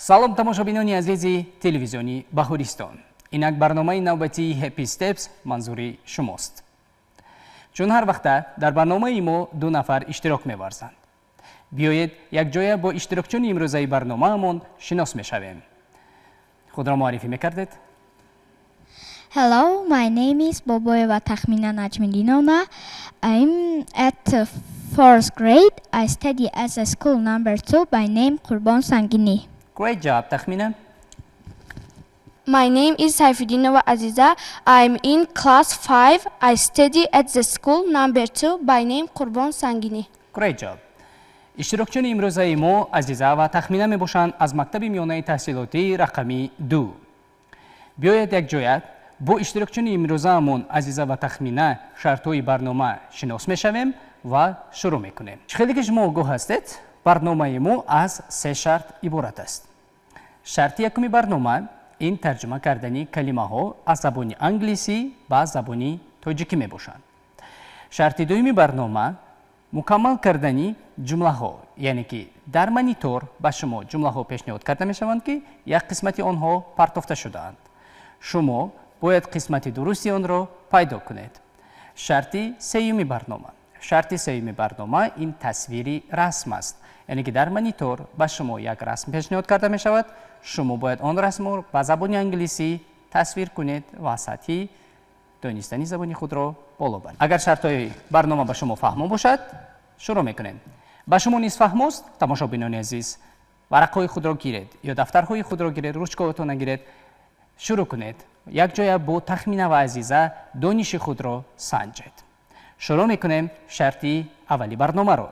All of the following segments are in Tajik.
Салом, тамошобинони азизи телевизиони Баҳористон. Инак барномаи навбатии Happy Steps манзури шумост. Чун ҳар вақта дар барномаи мо ду нафар иштирок меварзанд. Биёед, якҷоя бо иштирокчиёни имрӯзаи барномаамон шинос мешавем. Худро муаррифӣ мекардед? Hello, my name is Boboeva Takhmina Najmidinovna. I'm at fourth grade. I study at a school number 2 by name Qurbon Sangini. Great job, Takhmina. My name is Saifudinova Aziza. I'm in class 5. I study at the school number 2 by name Qurbon Sangini. Great job. Иштирокчиёни имрӯзаи мо Азиза ва Тахмина мебошанд аз мактаби миёнаи таҳсилотии рақами 2. Биёед, якҷоя бо иштирокчиёни имрӯзаамон Азиза ва Тахмина шартҳои барнома шинос мешавем ва шурӯъ мекунем. Чӣ хеле ки шумо огоҳ ҳастед, барномаи мо аз се шарт иборат аст. Шарти якуми барнома ин тарҷума кардани калимаҳо аз забони англисӣ ба забони тоҷикӣ мебошанд. Шарти дуюми барнома мукаммал кардани ҷумлаҳо, яъне ки дар монитор ба шумо ҷумлаҳо пешниҳод карда мешаванд, ки як қисмати онҳо партофта шудаанд. Шумо бояд қисмати дурусти онро пайдо кунед. Шарти сеюми барнома. Шарти сеюми барнома ин тасвири расм аст. Яъне ки дар монитор ба шумо як расм пешниҳод карда мешавад, шумо бояд он расмро ба забони англисӣ тасвир кунед ва сатҳи донистани забони худро боло баред. Агар шартҳои барнома ба шумо фаҳмо бошад, шурӯъ мекунем. Ба шумо низ фаҳмост, тамошобинони азиз? Варақҳои худро гиред ё дафтарҳои худро гиред, ручкаҳоятонро гиред, шурӯъ кунед. Якҷоя бо Тахмина ва Азиза дониши худро санҷед. Шурӯъ мекунем шарти аввали барномаро.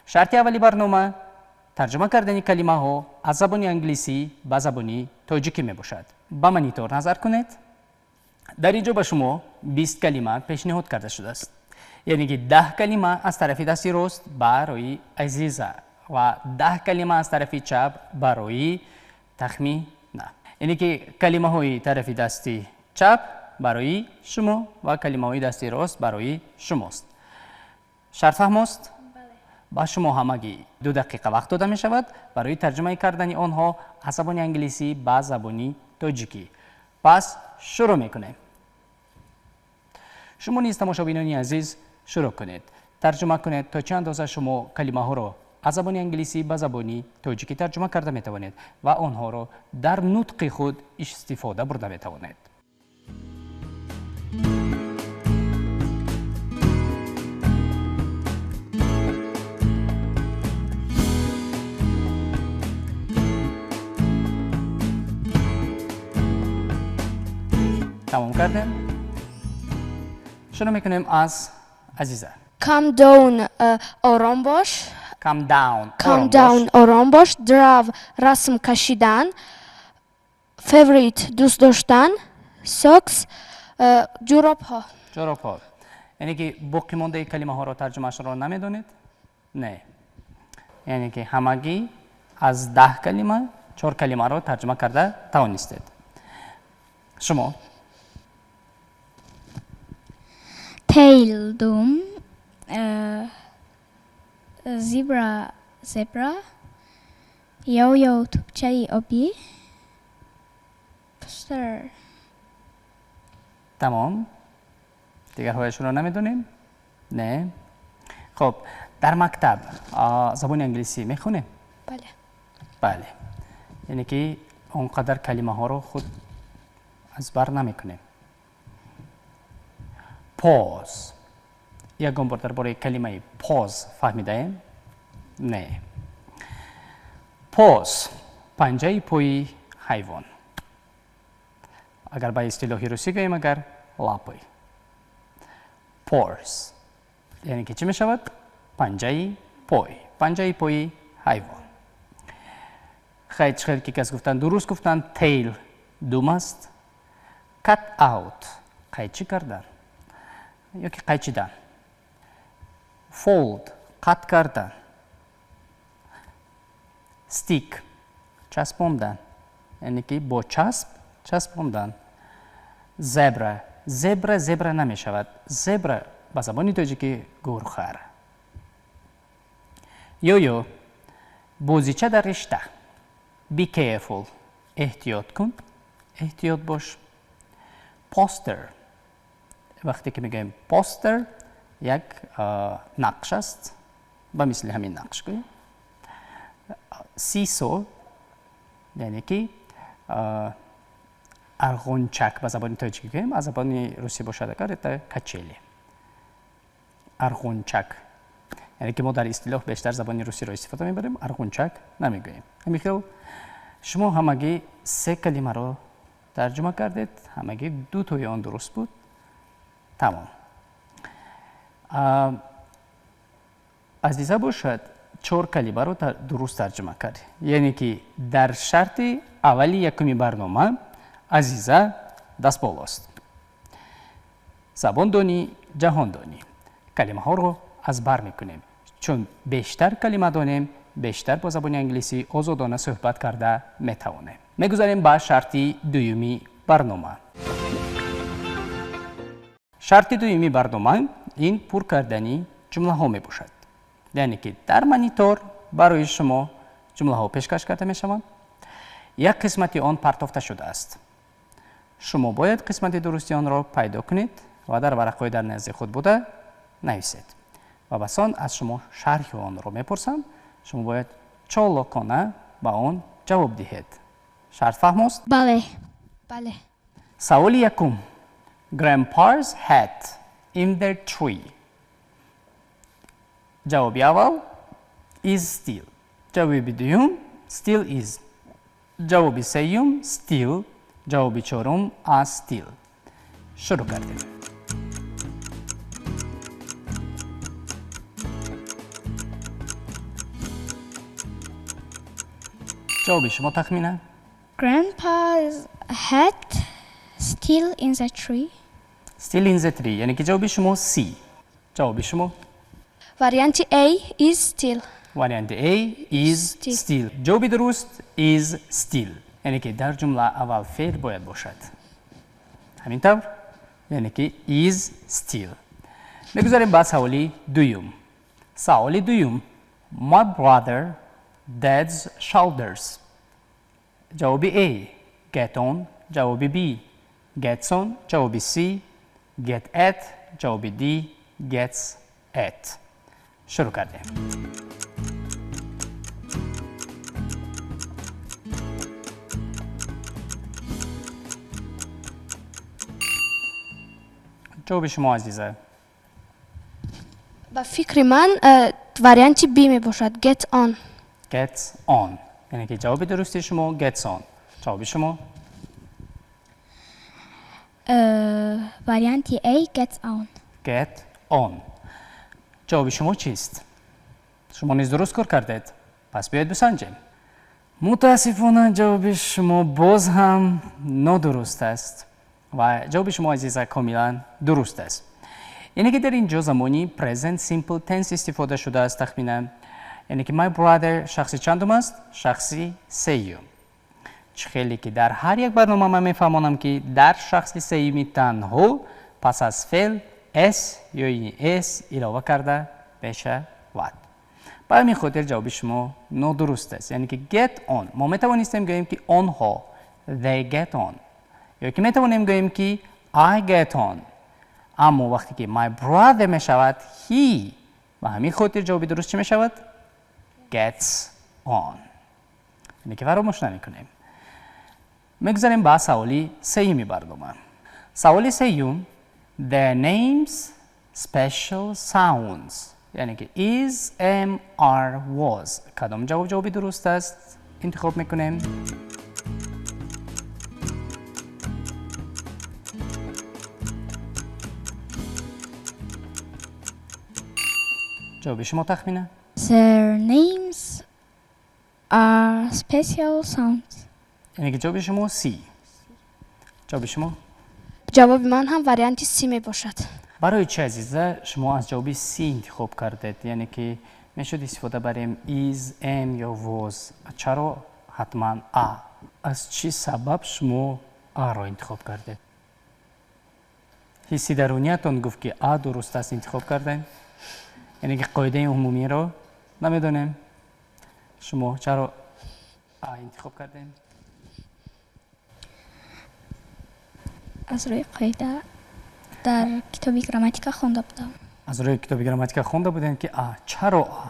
Шарти аввали барнома тарҷума кардани калимаҳо аз забони англисӣ ба забони тоҷикӣ мебошад. Ба монитор назар кунед. Дар ин ҷо ба шумо 20 калима пешниҳод карда шудааст. Яъне ки 10 калима аз тарафи дасти рост барои Азиза ва 10 калима аз тарафи чап барои Тахмина. Яъне ки калимаҳои тарафи дасти чап барои шумо ва калимаҳои дасти рост барои шумост. Шарт фаҳмост? Ба шумо ҳамагӣ 2 дақиқа вақт дода мешавад барои тарҷумаи кардани онҳо аз забони англисӣ ба забони тоҷикӣ. Пас шурӯъ мекунем. Шумо низ, тамошобинони азиз, шурӯъ кунед. Тарҷума кунед, то чӣ андоза шумо калимаҳоро аз забони англисӣ ба забони тоҷикӣ тарҷума карда метавонед ва онҳоро дар нутқи худ истифода бурда метавонед. Тамом кардем. Шурӯъ мекунем аз Азиза. Calm down, ором бош. Calm down. Calm down, ором бош. Draw, расм кашидан. Favorite, дӯст доштан. Socks, ҷӯробҳо. Ҷӯробҳо. Яъне ки боқӣ мондаи калимаҳоро тарҷумаашро намедонед? Не. Яъне ки ҳамагӣ аз 10 калима 4 калимаро тарҷума карда тавонистед. Шумо? Tail, дум, zebra, zebra, yo-yo, тӯпчаи обӣ, poster. Тамом. Дигарҳояшонро намедонем? Не. Хоб, дар мактаб забони англисӣ мехонем? Бале. Бале. Яъне ки он қадар калимаҳоро худ аз бар намекунем. Pause. Ягон бор дар бораи калимаи pause фаҳмидаем? Не. Pause панҷаи пои ҳайвон. Агар ба истилоҳи русӣ гӯем, агар лапы. Paws. Яъне ки чӣ мешавад? Панҷаи пой. Панҷаи пои ҳайвон. Хайр, чӣ хел ки кас гуфтанд, дуруст гуфтанд, tail дум аст. Cut out қайчӣ кардан ё ки қайчидан. Fold қат кардан. Stick часпондан, яъне ки бо часп часпондан. Zebra, зебра зебра намешавад. Зебра ба забони тоҷикӣ гурхар. Йо-йо. Бозича дар ришта. Be careful. Эҳтиёт кун. Эҳтиёт бош. Poster. Вақте ки мегӯем poster, як нақш аст. Ба мисли ҳамин нақш гӯем. Seesaw, яъне ки арғончак ба забони тоҷикӣ гӯем, аз забони русӣ бошад агар это качели. Арғончак. Яъне ки мо дар истилоҳ бештар забони русиро истифода мебарем, арғончак намегӯем. Ҳамин хел шумо ҳамагӣ се калимаро тарҷума кардед, ҳамагӣ ду тои он дуруст буд. Тамом. Азиза бошад, чор калимаро дуруст тарҷума кард. Яъне ки дар шарти аввали якуми барнома Азиза дастболост. Забондонӣ, ҷаҳондонӣ. Калимаҳоро аз бар мекунем. Чун бештар калима донем, бештар бо забони англисӣ озодона суҳбат карда метавонем. Мегузарем ба шарти дуюми барнома. Шарти дуюми барнома ин пур кардани ҷумлаҳо мебошад. Яъне ки дар монитор барои шумо ҷумлаҳо пешкаш карда мешаванд. Як қисмати он партофта шудааст. Шумо бояд қисмати дурусти онро пайдо кунед ва дар варақҳои дар назди худ буда нависед. Ва басон аз шумо шарҳи онро мепурсам. Шумо бояд чолокона ба он ҷавоб диҳед. Шарт фаҳмост? Бале. Бале. Саволи якум. Grandpa's hat in the tree. Ҷавоби аввал is still. Ҷавоби дуюм still is. Ҷавоби сеюм still. Ҷавоби чорум are still. Шурӯъ кардем. Ҷавоби шумо тахмина? Grandpa's hat still in the tree. Still in the tree. Яъне ки ҷавоби шумо C. Ҷавоби шумо? Варианти A is still. Варианти A is still. Ҷавоби дуруст is still. Яъне ки дар ҷумла аввал феъл бояд бошад. Ҳамин тавр? Яъне ки is still. Мегузарем ба саволи дуюм. Саволи дуюм. My brother dad's shoulders. Ҷавоби A get on. Ҷавоби B gets on. Ҷавоби C get at. Ҷавоби D gets at. Шурӯъ кардем. Ҷавоби шумо азиза? Ба фикри ман варианти B мебошад. Get on. Gets on. Яъне ки ҷавоби дурусти шумо gets on. Ҷавоби шумо? Варианти A gets on. Get on. Ҷавоби шумо чист? Шумо низ дуруст кор кардед. Пас биёед бисанҷем. Мутаассифона ҷавоби шумо боз ҳам нодуруст аст. Ва ҷавоби шумо азиза комилан дуруст аст. Яъне ки дар ин ҷо замони present simple tense истифода шудааст тахминан. Яъне ки my brother шахси чандум аст? Шахси сеюм. Чӣ хеле ки дар ҳар як барнома ман мефаҳмонам ки дар шахси сеюми танҳо пас аз феъл s ё es илова карда мешавад. Ба ҳамин хотир ҷавоби шумо нодуруст аст. Яъне ки get on. Мо метавонистем гӯем ки онҳо they get on. Ё ки метавонем гӯем ки I get on. Аммо вақте ки my brother мешавад he, ба ҳамин хотир ҷавоби дуруст чӣ мешавад? Gets on. Яъне ки фаромӯш намекунем. Мегузарем ба саволи сеюми барнома. Саволи сеюм. Their names special sounds. Яъне ки is, am, are, was. Кадом ҷавоб ҷавоби дуруст аст? Интихоб мекунем. Ҷавоби шумо тахмина? Their names are special sounds. Яъне ки ҷавоби шумо C. Ҷавоби шумо? Ҷавоби ман ҳам варианти C мебошад. Барои чӣ азиза шумо аз ҷавоби C интихоб кардед? Яъне ки мешуд истифода барем is, am ё was. Чаро ҳатман A? Аз чӣ сабаб шумо A-ро интихоб кардед? Ҳисси даруниятон гуфт ки A дуруст аст интихоб кардем? Яъне ки қоидаи умумиро намедонем. Шумо чаро A интихоб кардем? Аз рӯи қоида дар китоби грамматика хонда будам. Аз рӯи китоби грамматика хонда будем ки A. Чаро A?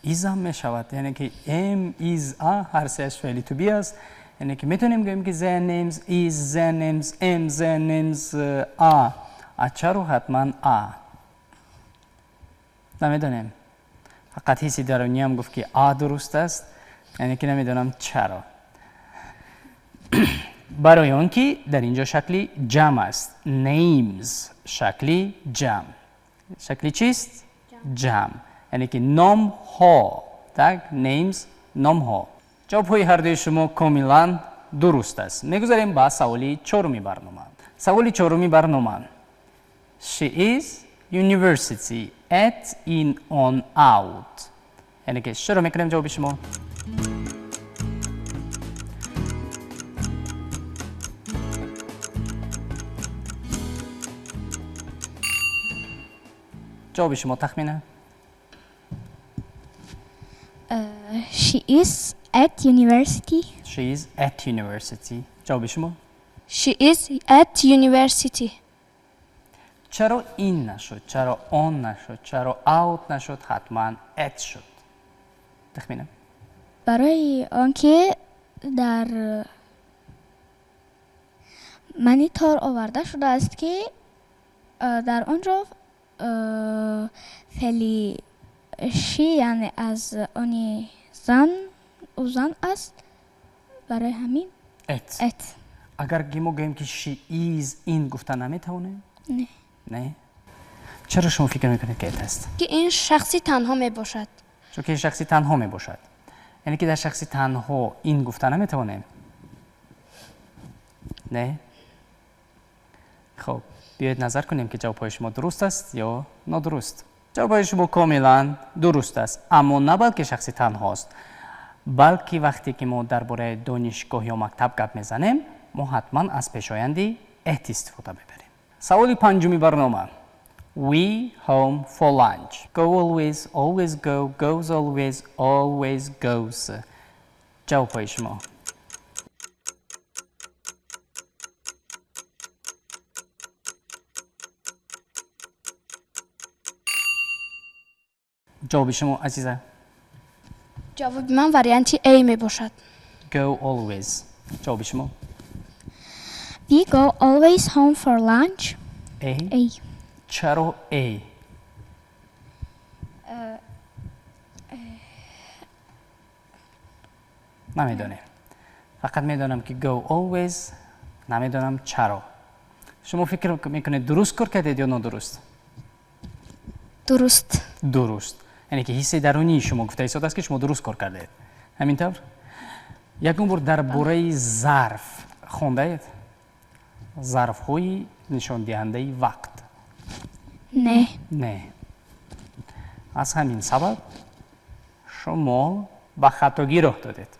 Is ҳам мешавад, яъне ки am, is, a ҳар сеаш феъли to be аст. Яъне ки метавонем гӯем ки their names, is, their names, am, their names, a. А чаро ҳатман A? Намедонем. Фақат ҳисси даруниям гуфт ки A дуруст аст, яъне ки намедонам чаро. Барои он ки дар инҷо шакли ҷамъ аст. Names шакли ҷамъ. Шакли чист? Ҷамъ. Яъне ки номҳо. Так, names номҳо. Ҷавобҳои ҳардуи шумо комилан дуруст аст. Мегузарем ба саволи чоруми барнома. Саволи чоруми барнома. She is university at, in, on, out. Яъне ки шурӯъ мекунем ҷавоби шумо. Ҷавоби шумо тахмина? She is at university. She is at university. ҷавоби шумо? She is at university. Чаро in нашуд? Чаро on нашуд? Чаро out нашуд? Ҳатман at шуд. Тахмина? Барои он ки дар монитор оварда шудааст ки дар он ҷо феъли she, яъне аз они зан, ӯ зан аст, барои ҳамин at. At. Агар ки мо гӯем ки she is in гуфта наметавонем? Не. Не? Чаро шумо фикр мекунед ки at аст? Ки ин шахси танҳо мебошад. Чунки ин шахси танҳо мебошад. Яъне ки дар шахси танҳо ин гуфта наметавонем? Не? Хоб, биёед назар кунем ки ҷавобҳои шумо дуруст аст ё нодуруст. Ҷавобҳои шумо комилан дуруст аст, аммо на балки шахси танҳост, балки вақте ки мо дар бораи донишгоҳ ё мактаб гап мезанем, мо ҳатман аз пешоянди at истифода мебарем. Саволи панҷуми барнома. We home for lunch. Go always, always go, goes always, always goes. ҷавобҳои шумо. Ҷавоби шумо, Азиза? Ҷавоби ман варианти A мебошад. Go always. Ҷавоби шумо? We go always home for lunch. A? A. Чаро A? Намедонем. Фақат медонам ки go always, намедонам чаро. Шумо фикр мекунед дуруст кор кардед ё нодуруст? Дуруст. Дуруст. Яъне ки ҳиссаи дарунии шумо гуфта истодааст ки шумо дуруст кор кардед. Ҳамин тавр? Ягон бор дар бораи зарф хондаед? Зарфҳои нишондиҳандаи вақт? Не. Не. Аз ҳамин сабаб шумо ба хатогӣ роҳ додед.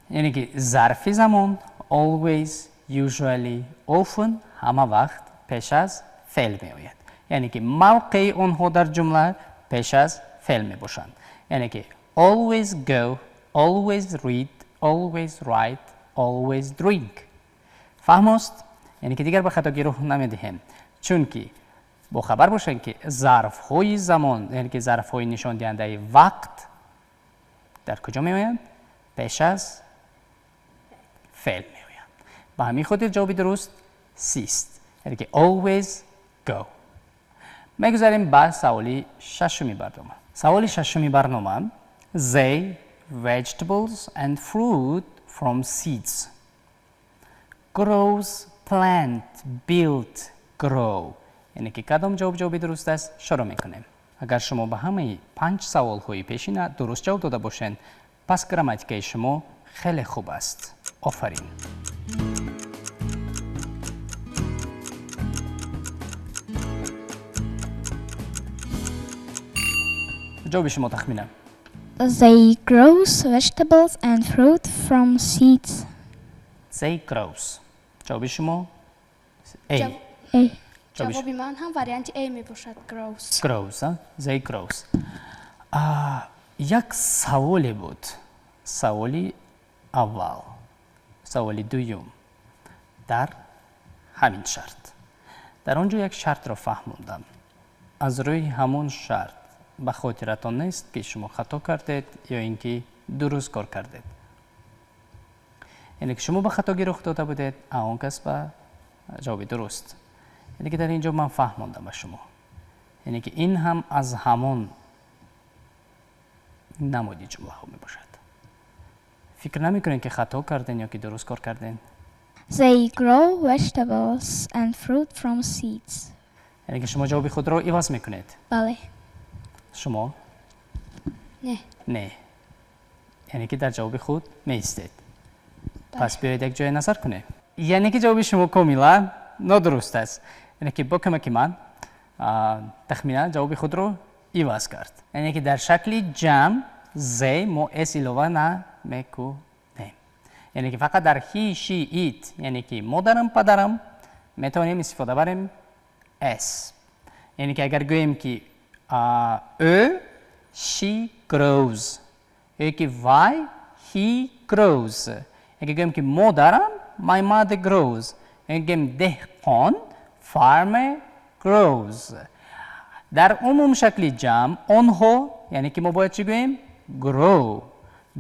Яъне ки зарфи замон always, usually, often ҳама вақт пеш аз феъл меояд. Яъне ки мавқеи онҳо дар ҷумла пеш аз феъл мебошанд. Яъне ки always go, always read, always write, always drink. Фаҳмост? Яъне ки дигар ба хатогӣ роҳ намедиҳем. Чунки бохабар бошед ки зарфҳои замон, яъне ки зарфҳои нишондиҳандаи вақт дар куҷо меоянд? Пеш аз феъл меоянд. Ба ҳамин хотир ҷавоби дуруст сист. Яъне ки always go. Мегузарем ба саволи шашуми барнома. Саволи шашуми барнома. They vegetables and fruit from seeds. Grows, plant, build, grow. Яъне ки кадом ҷавоб ҷавоби дуруст аст, шурӯъ мекунем. Агар шумо ба ҳамаи панҷ саволҳои пешина дуруст ҷавоб дода бошед, пас грамматикаи шумо хеле хуб аст. Офарин. Ҷавоби шумо тахмина? They grows vegetables and fruit from seeds. They grows. Ҷавоби шумо A. A. Ҷавоби ман ҳам варианти A мебошад. Grows. Grows, а? They grows. Як саволе буд. Саволи аввал, саволи дуюм дар ҳамин шарт. Дар он ҷо як шартро фаҳмондам. Аз рӯи ҳамон шарт ба хотиратон нест ки шумо хато кардед ё ин ки дуруст кор кардед. Яъне ки шумо ба хатогӣ рух дода будед, а он кас ба ҷавоби дуруст. Яъне ки дар ин ҷо ман фаҳмондам ба шумо. Яъне ки ин ҳам аз ҳамон намуди ҷумлаҳо мебошад. Фикр намекунед ки хато карден ё ки дуруст кор карден? They grow vegetables and fruit from seeds. Яъне ки шумо ҷавоби худро иваз мекунед? Бале. Шумо? Не. Не. Яъне ки дар ҷавоби худ меистед. Пас биёед як ҷое назар кунем. Яъне ки ҷавоби шумо комилан нодуруст аст. Яъне ки бо кӯмаки ман тахминан ҷавоби худро иваз кард. Яъне ки дар шакли ҷамъ they мо s илова намекунем. Яъне ки фақат дар he, she, it, яъне ки модарам, падарам метавонем истифода барем s. Яъне ки агар гӯем ки ӯ, she grows, ё ки вай, he grows. Агар гӯем ки модарам, my mother grows. Агар гӯем деҳқон, farmer grows. Дар умум шакли ҷамъ онҳо, яъне ки мо бояд чӣ гӯем? Grow.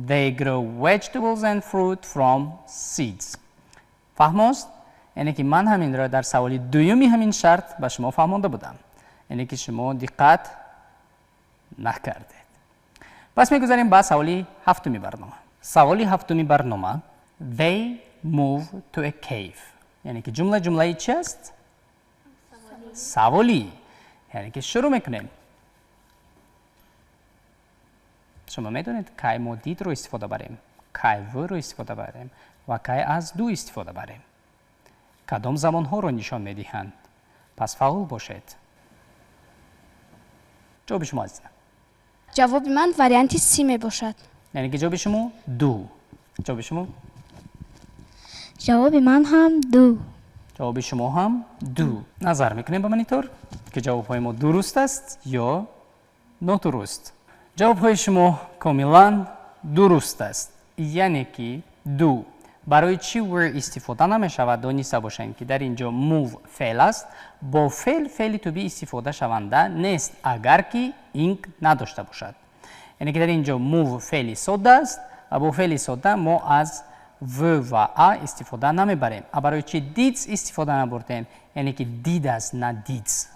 They grow vegetables and fruit from seeds. Фаҳмост? Яъне ки ман ҳаминро дар саволи дуюми ҳамин шарт ба шумо фаҳмонда будам. Яъне ки шумо диққат накардед. Пас мегузарем ба саволи ҳафтуми барнома. Саволи ҳафтуми барнома: They move to a cave. Яъне ки ҷумла ҷумлаи чи аст? Саволӣ. Яъне ки шурӯъ мекунем. Шумо медонед кай мо did ро истифода барем, кай were ро истифода барем ва кай аз do истифода барем. Кадом замонҳоро нишон медиҳанд? Пас фаъол бошед. Ҷавоби шумо азизам? Ҷавоби ман варианти С мебошад. Яъне ки ҷавоби шумо do. Ҷавоби шумо? Ҷавоби ман ҳам do. Ҷавоби шумо ҳам do. Назар мекунем ба монитор ки ҷавобҳои мо дуруст аст ё нодуруст. Ҷавобҳои шумо комилан дуруст аст. Яъне ки do. Барои чӣ were истифода намешавад? Дониста бошем ки дар ин ҷо move феъл аст. Бо феъл феъли to be истифода шаванда нест, агар ки ing надошта бошад. Яъне ки дар ин ҷо move феъли содда аст ва бо феъли содда мо аз в ва а истифода намебарем. А барои чӣ did истифода набурдем? Яъне ки did аст, на dids.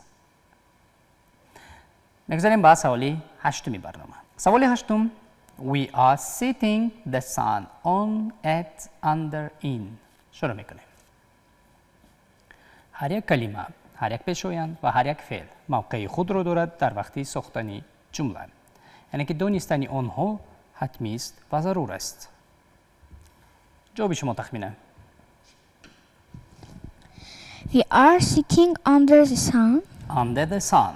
Мегузарем ба саволи ҳаштуми барнома. Саволи ҳаштум: We are sitting the sun on, at, under, in. Шурӯъ мекунем. Ҳар як калима, ҳар як пешоянд ва ҳар як феъл мавқеи худро дорад дар вақти сохтани ҷумла. Яъне ки донистани онҳо ҳатмист ва зарур аст. Ҷавоби шумо тахмина? We are sitting under the sun. Under the sun.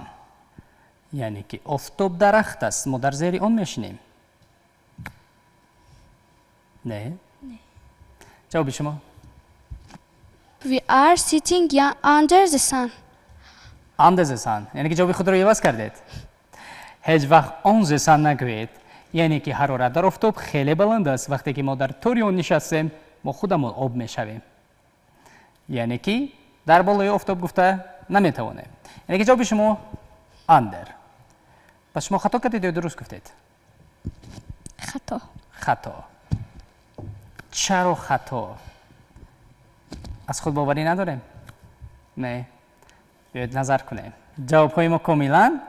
Яъне ки офтоб дарахт аст, мо дар зери он мешинем. Не? Ҷавоби шумо? We are sitting under the sun. Under the sun. Яъне ки ҷавоби худро иваз кардед. Ҳеҷ вақт on the sun нагӯед. Яъне ки ҳарорат дар офтоб хеле баланд аст. Вақте ки мо дар тори он нишастем, мо худамон об мешавем. Яъне ки дар болои офтоб гуфта наметавонем. Яъне ки ҷавоби шумо under. Пас шумо хато кардед ё дуруст гуфтед? Хато. Хато. Чаро хато? Аз худ боварӣ надорем? Не. Биёед назар кунем. Ҷавобҳои мо комилан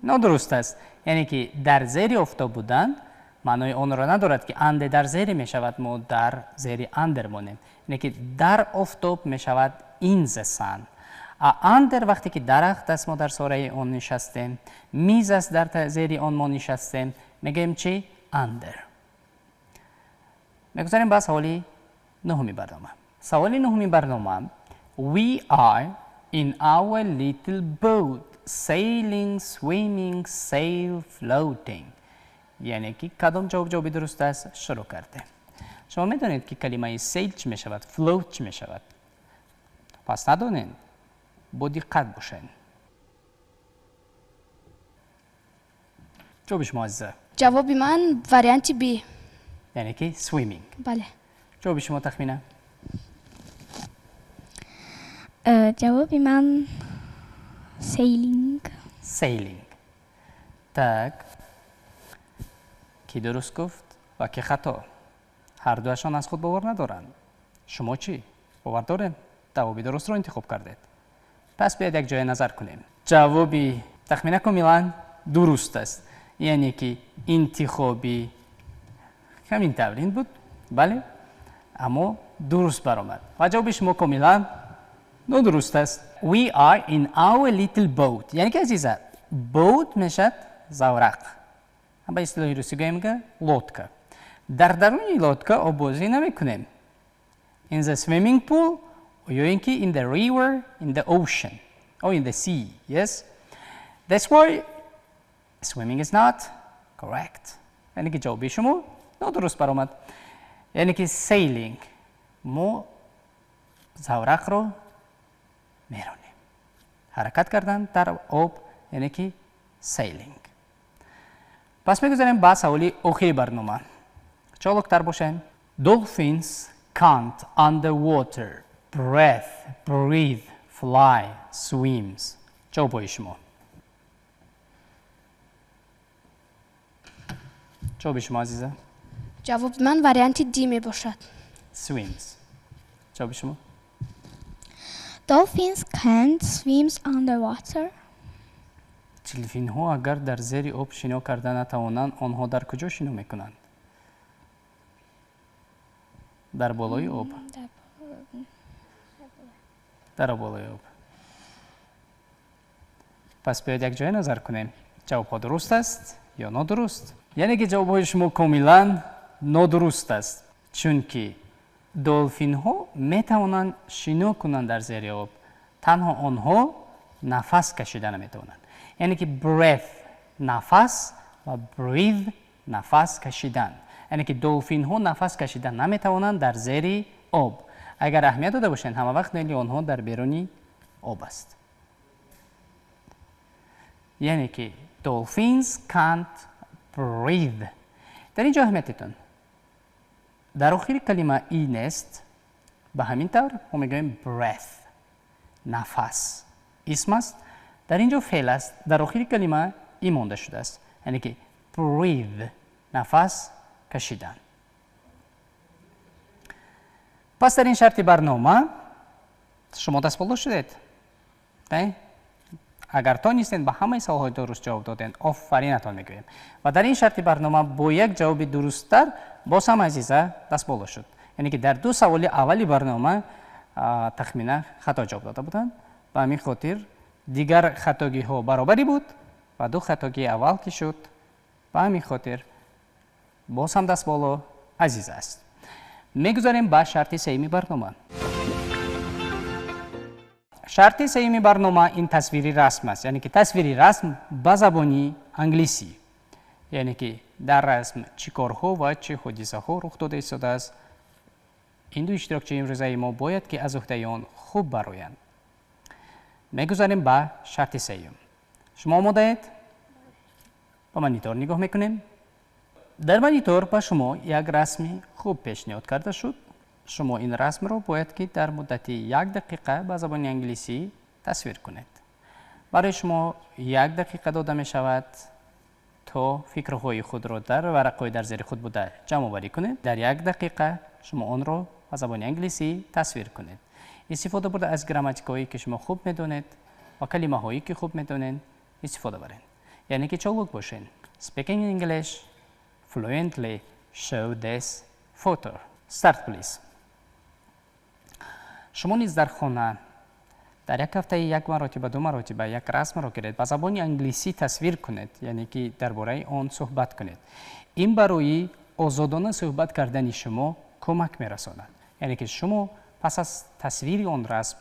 нодуруст аст. Яъне ки дар зери офтоб будан маънои онро надорад ки under дар зери мешавад, мо дар зери under монем. Яъне ки дар офтоб мешавад in the sun. А under вақте ки дарахт аст, мо дар сораи он нишастем, миз аст, дар зери он мо нишастем, мегӯем чи? Under. Мегузарем ба саволи нуҳуми барнома. Саволи нуҳуми барнома: We are in our little boat sailing, swimming, sail, floating. Яъне ки кадом ҷавоб ҷавоби дуруст аст? Шурӯъ кардем. Шумо медонед ки калимаи sail чӣ мешавад, float чӣ мешавад? Пас надонед, бо диққат бошед. Ҷавоби шумо азиза? Ҷавоби ман варианти Б. Яъне ки swimming. Бале. Ҷавоби шумо, Тахмина? Ҷавоби ман sailing. Sailing. Так. Ки дуруст гуфт ва ки хато? Ҳар дуашон аз худ бовар надоранд. Шумо чӣ? Бовар дорем? Ҷавоби дурустро интихоб кардед. Пас биёед якҷоя назар кунем. Ҷавоби Тахмина комилан дуруст аст. Яъне ки интихоби ҳамин тавр ин буд, бале, аммо дуруст баромад. Ва ҷавоби шумо комилан нодуруст аст. We are in our little boat. Яъне ки, азиза, boat мешавад заврақ. Ба истилоҳи русӣ гӯем га лодка. Дар даруни лодка оббозӣ намекунем. In the swimming pool ё ин ки in the river, in the ocean or in the sea. Yes? That's why swimming is not correct. Яъне ки ҷавоби шумо нодуруст баромад. Яъне ки sailing. Мо заврақро меронем. Ҳаракат кардан дар об, яъне ки sailing. Пас мегузарем ба саволи охири барнома. Чолоктар бошем. Dolphins can't underwater breath, breathe, fly, swims. Ҷавобҳои шумо. Ҷавоби шумо, азиза? Ҷавоби ман варианти D мебошад. Swims. Ҷавоби шумо? Dolphins can't swim underwater. Делфинҳо агар дар зери об шино карда натавонанд, онҳо дар куҷо шино мекунанд? Дар болои об. Дар болои об. Пас биёед якҷоя назар кунем. Ҷавобҳо дуруст аст ё нодуруст? Яъне ки ҷавобҳои шумо комилан нодуруст аст, чунки долфинҳо метавонанд шино кунанд дар зери об, танҳо онҳо нафас кашида наметавонанд. Яъне ки breath нафас ва breathe нафас кашидан. Яъне ки долфинҳо нафас кашида наметавонанд дар зери об. Агар аҳамият дода бошед, ҳама вақт нели онҳо дар беруни об аст. Яъне ки dolphins can't breathe. Дар ин ҷо аҳамиятетон. Дар охири калима и нест, ба ҳамин тавр мо мегӯем breath, нафас. Исм аст, дар ин ҷо феъл аст, дар охири калима и монда шудааст. Яъне ки breathe, нафас кашидан. Пас дар ин шарти барнома шумо дастболо шудед. Не? Агар тонистед ба ҳамаи саволҳои дуруст ҷавоб додед, офаринатон мегӯем. Ва дар ин шарти барнома бо як ҷавоби дурусттар боз ҳам Азиза дастболо шуд. Яъне ки дар ду саволи аввали барнома Тахмина хато ҷавоб дода буданд. Ба ҳамин хотир дигар хатогиҳо баробарӣ буд ва ду хатогии аввал ки шуд, ба ҳамин хотир боз ҳам дастболо Азиза аст. Мегузарем ба шарти сеюми барнома. Шарти сеюми барнома ин тасвири расм аст, яъне ки тасвири расм ба забони англисӣ. Яъне ки дар расм чӣ корҳо ва чӣ ҳодисаҳо рух дода истодааст. Ин ду иштирокчии имрӯзаи мо бояд ки аз уҳдаи он хуб бароянд. Мегузарем ба шарти сеюм. Шумо омодаед? Ба монитор нигоҳ мекунем. Дар монитор ба шумо як расми хуб пешниҳод карда шуд. Шумо ин расмро бояд ки дар муддати як дақиқа ба забони англисӣ тасвир кунед. Барои шумо як дақиқа дода мешавад то фикрҳои худро дар варақҳои дар зери худ буда ҷамъоварӣ кунед. Дар як дақиқа шумо онро ба забони англисӣ тасвир кунед. Истифода бурда аз грамматикаҳое ки шумо хуб медонед ва калимаҳое ки хуб медонед истифода баред. Яъне ки чолок бошед. Speaking English fluently, show this photo. Start please. Шумо низ дар хона дар як ҳафтаи як маротиба, ду маротиба як расмро гиред, ба забони англисӣ тасвир кунед, яъне ки дар бораи он суҳбат кунед. Ин барои озодона суҳбат кардани шумо кӯмак мерасонад. Яъне ки шумо пас аз тасвири он расм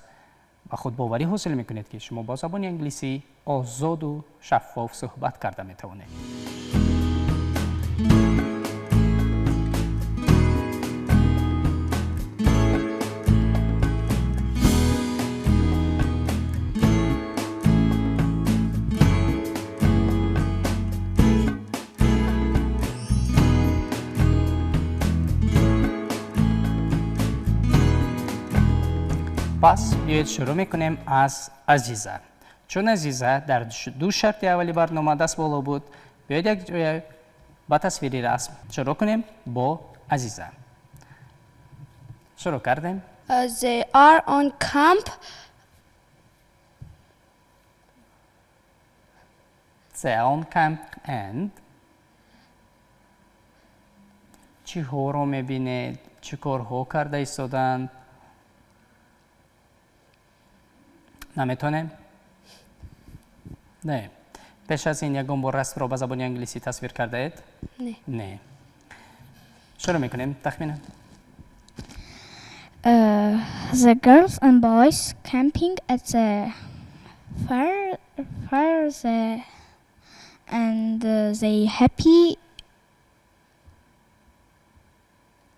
ба худбоварӣ ҳосил мекунед, ки шумо бо забони англисӣ озоду шаффоф суҳбат карда метавонед. Пас биёед шурӯъ мекунем аз Азиза. Чун Азиза дар ду шарти аввали барнома даст боло буд, биёед якҷоя ба тасвири расм шурӯъ кунем бо Азиза. Шурӯъ кардем. They are on camp. They are on camp and чиҳоро мебинед? Чӣ корҳо карда истоданд? Наметонем? Не. Пеш аз ин ягон бор расмро ба забони англисӣ тасвир кардаед? Не. Не. Шурӯъ мекунем тахминан. The girls and boys camping at the fire and they happy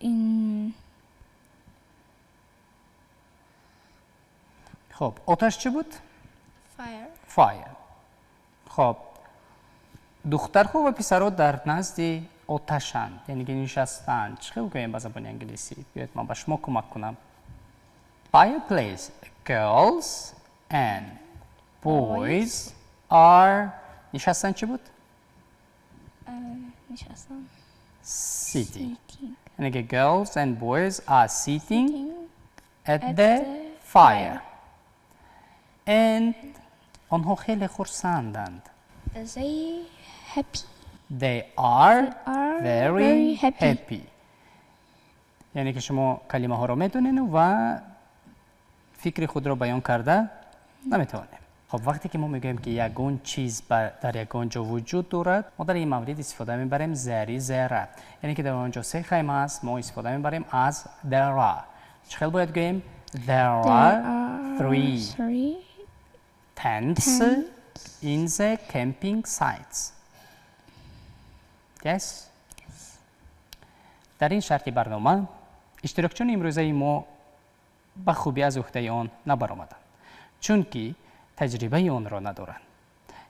in. خب آتش چی بود؟ Fire. Fire. خب دخترها و پسرها در نزد آتشند، یعنی که نشستند. چه بگویم به زبان انگلیسی؟ بیاید من به شما کمک کنم. Fireplace. Girls and boys are نشستن چی بود؟ نشستن. Sitting. یعنی که girls and boys are sitting at the fire. And آنها خیلی خرسندند. They happy. They are very happy. happy. یعنی که شما کلمه ها رو میدونین و فکر خود رو بیان کرده نمیتوانیم. خب وقتی که ما میگوییم که یگان چیز در یگان جا وجود دارد، ما در این مورد استفاده میبریم زری زره. یعنی که در آنجا سه خیمه است، ما استفاده میبریم از there are. چه باید گوییم؟ There are three tents in the camping sites. Yes? در این شرط برنامه اشتراکچیان امروزه ما به خوبی از عهده آن نبرآمدند، چون که تجربه آن را ندارند.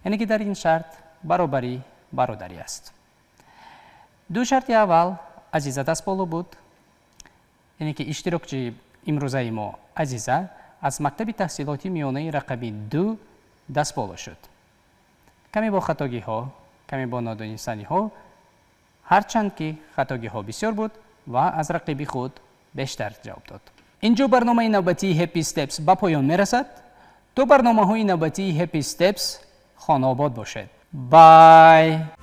یعنی که در این شرط برابری برادری است. دو شرط اول عزیزه دست بالا بود، یعنی که اشتراکچی امروزه ما عزیزه از مکتب تحصیلاتی میانه رقمی 2 دست بالا شد. کمی با خطاگی ها، کمی با نادانستنی ها، هرچند که خطاگی ها بسیار بود و از رقیبی خود بیشتر جواب داد. اینجا برنامه نوبتی Happy Steps به پایان میرسد. تو برنامه های نوبتی Happy Steps خانه آباد باشد. Bye.